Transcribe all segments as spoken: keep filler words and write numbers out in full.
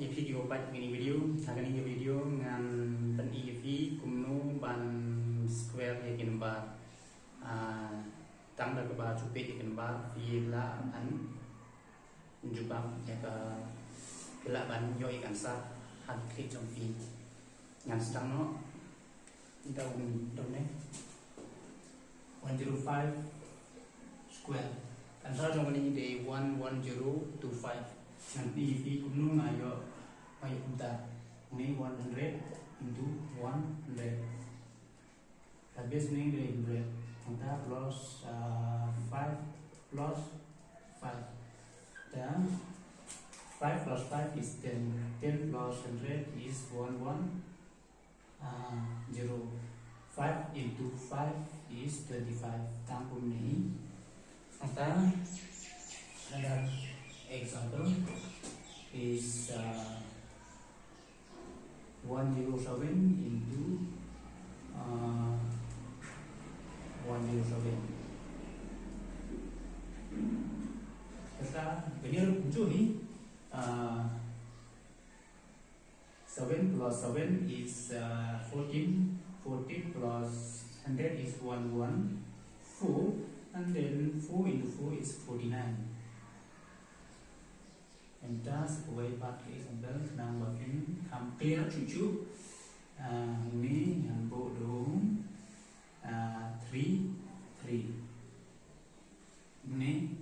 Ïa phi kiba peit ïa kane ka video, ha kane ka video ngan pyni ïa phi kumno ban square ïa ki number. Ah, tang da kaba shu peit ïa ki number phi lah ban jubab ïa ka, phi lah ban ïoh ïa ka answer ha ki klik jong phi. Ngan sdang noh. Ita un dong ne. One zero five square. Answer jong kane dei one one zero two five. Ngan pyni ïa phi kumno nga ïoh, nga ïoh kumta. Ni one hundred into one hundred. Habis ni dei hundred. Kumta plus, uh, five plus five. Then five plus five is ten. Ten plus hundred is one one. Uh, zero. Five into five is twenty-five. Tang kumne. Nangta, another example is, uh, one zero seven into, uh, one zero seven. Kata, kena rujuk ni, uh, seven plus seven is, uh, fourteen. Fourteen plus hundred is one one four. And then four into four is forty-nine. And thus, kawei pat ka example, nang ba phin kham clear chuchu. Uh, ni ngan buh dong, uh, three, three. Ni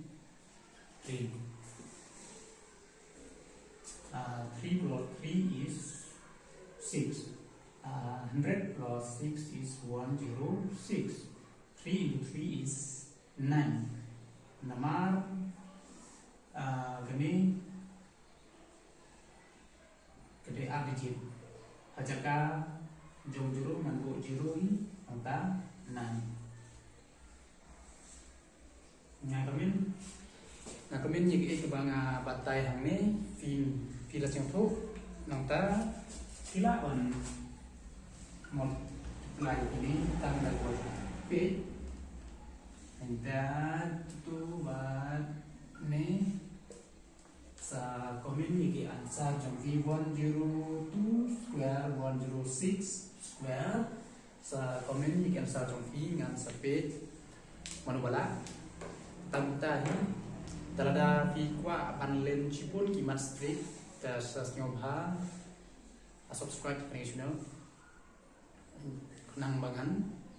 three. Uh, three plus three is six. Uh, hundred plus six is one zero six. Three into three is nine. Namar, uh, kane ka dei ar digit. Ha jaka jong zero ngan buh zero hi, nangta nine. Nga kmen, nga kmen ïa kaei kaba nga batai hangne, phi, phi la sngewthuh, nangta phi lah ban multiply ïa kine tang da kawei page. Nangta tu bad ne sa comment ïa ki answer jong phi, one zero two square, one zero six square. Sa comment ïa ki answer jong phi, ngan sa peit mano ba lah. Tang kumta hi, te lada phi kwah ban len shibun ki maths trick, te sa sngewbha subscribe ïa kane ka channel. Khnang ba ngan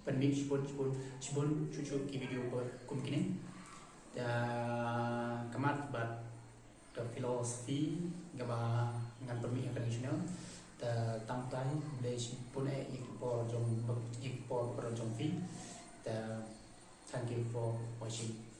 pynmih shibun, shibun, shibun chuchu ki video ba kum kine. Te khmat bad ka philosophy kaba ngan pynmih ha kane ka channel. Te tang kumta hi, khublei shibun eh ïa ki por jong, ïa ki por jong phi. Te thank you for watching.